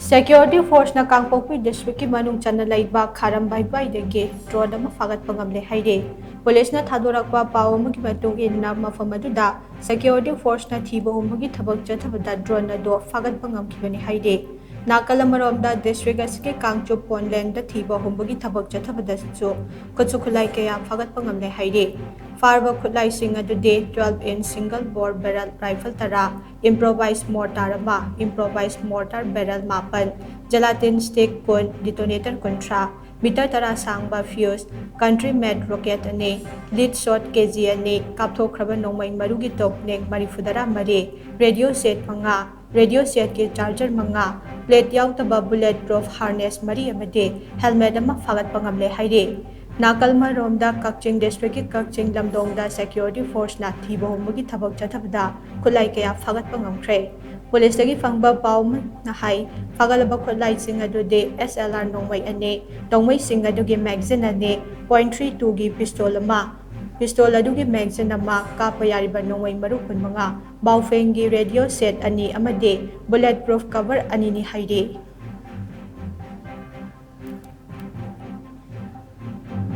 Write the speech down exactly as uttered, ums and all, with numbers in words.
Security force ꯅ ꯀꯥꯡꯄꯣꯛꯄꯤ district ꯀꯤ ꯃꯅꯨꯡ ꯆꯟꯅ ꯂꯩꯕ ꯈꯥꯔꯝ ꯕꯥꯏꯕꯥꯏꯗꯒꯤ drone ꯑꯃ ꯐꯥꯒꯠꯄ ꯉꯝꯂꯦ ꯍꯥꯏꯔꯤ꯫ Police ꯅ ꯊꯥꯗꯣꯔꯛꯄ ꯄꯥꯎ ꯑꯃꯒꯤ ꯃꯇꯨꯡ ꯏꯟꯅ, ꯃꯐꯝ ꯑꯗꯨꯗ security force ꯅ ꯊꯤꯕ ꯍꯨꯝꯕꯒꯤ ꯊꯕꯛ ꯆꯠꯊꯕꯗ drone ꯑꯗꯨ ꯐꯥꯒꯠꯄ ꯉꯝꯈꯤꯕꯅꯤ ꯍꯥꯏꯔꯤ꯫ ꯅꯥꯀꯜ ꯑꯃꯔꯣꯝꯗ, district ꯑꯁꯤꯒꯤ ꯀꯥꯡꯆꯨꯞ ꯄꯣꯟꯂꯦꯟꯗ ꯊꯤꯕ ꯍꯨꯝꯕꯒꯤ ꯊꯕꯛ ꯆꯠꯊꯕꯗꯁꯨ ꯈꯨꯠꯁꯨ ꯈꯨꯠꯂꯥꯏ ꯀꯌꯥ ꯐꯥꯒꯠꯄ ꯉꯝꯂꯦ ꯍꯥꯏꯔꯤ꯫ ꯐꯥꯔꯕ ꯈꯨꯠꯂꯥꯏꯁꯤꯡ ꯑꯗꯨꯗꯤ twelve inch single bore barrel rifle ꯇꯔꯥ, improvised mortar ꯑꯃ, improvised mortar barrel ꯃꯥꯄꯟ, gelatin stick ꯀꯨꯟ, detonator ꯀꯨꯟꯊ꯭ꯔꯥ, meter ꯇꯔꯥ ꯁꯥꯡꯕ fuse, country made rocket ꯑꯅꯤ, lead shot K G ꯑꯅꯤ, ꯀꯥꯞꯊꯣꯛꯈ꯭ꯔꯕ ꯅꯣꯡꯃꯩ ꯃꯔꯨꯒꯤ ꯇꯣꯞꯅꯦꯛ ꯃꯔꯤꯐꯨꯇꯔꯥ ꯃꯔꯤ, radio set ꯃꯉꯥ, radio set ꯀꯤ charger ꯃꯉꯥ, plate ꯌꯥꯎꯗꯕ bullet proof harness ꯃꯔꯤ ꯑꯃꯗꯤ helmet ꯑꯃ ꯐꯥꯒꯠꯄ ꯉꯝꯂꯦ ꯍꯥꯏꯔꯤ꯫ ꯅꯥꯀꯜ ꯑꯃꯔꯣꯝꯗ, ꯀꯛꯆꯤꯡ district ꯀꯤ ꯀꯛꯆꯤꯡ ꯂꯝꯗꯣꯡꯗ security force ꯅ ꯊꯤꯕ ꯍꯨꯝꯕꯒꯤ ꯊꯕꯛ ꯆꯠꯊꯕꯗ ꯈꯨꯠꯂꯥꯏ ꯀꯌꯥ ꯐꯥꯒꯠꯄ ꯉꯝꯈ꯭ꯔꯦ꯫ Police ꯇꯒꯤ ꯐꯪꯕ ꯄꯥꯎ ꯑꯃꯅ ꯍꯥꯏ, ꯐꯥꯒꯠꯂꯕ ꯈꯨꯠꯂꯥꯏꯁꯤꯡ ꯑꯗꯨꯗꯤ S L R ꯅꯣꯡꯃꯩ ꯑꯅꯤ, ꯅꯣꯡꯃꯩꯁꯤꯡ ꯑꯗꯨꯒꯤ magazine ꯑꯅꯤ, point three two ꯒꯤ pistol ꯑꯃ, pistol ꯑꯗꯨꯒꯤ magazine ꯑꯃ, ꯀꯥꯞꯄ ꯌꯥꯔꯤꯕ ꯅꯣꯡꯃꯩ ꯃꯔꯨ ꯀꯨꯟꯃꯉꯥ, ꯕꯥꯎꯐꯦꯡꯒꯤ radio set ꯑꯅꯤ ꯑꯃꯗꯤ bullet proof cover ꯑꯅꯤꯅꯤ ꯍꯥꯏꯔꯤ꯫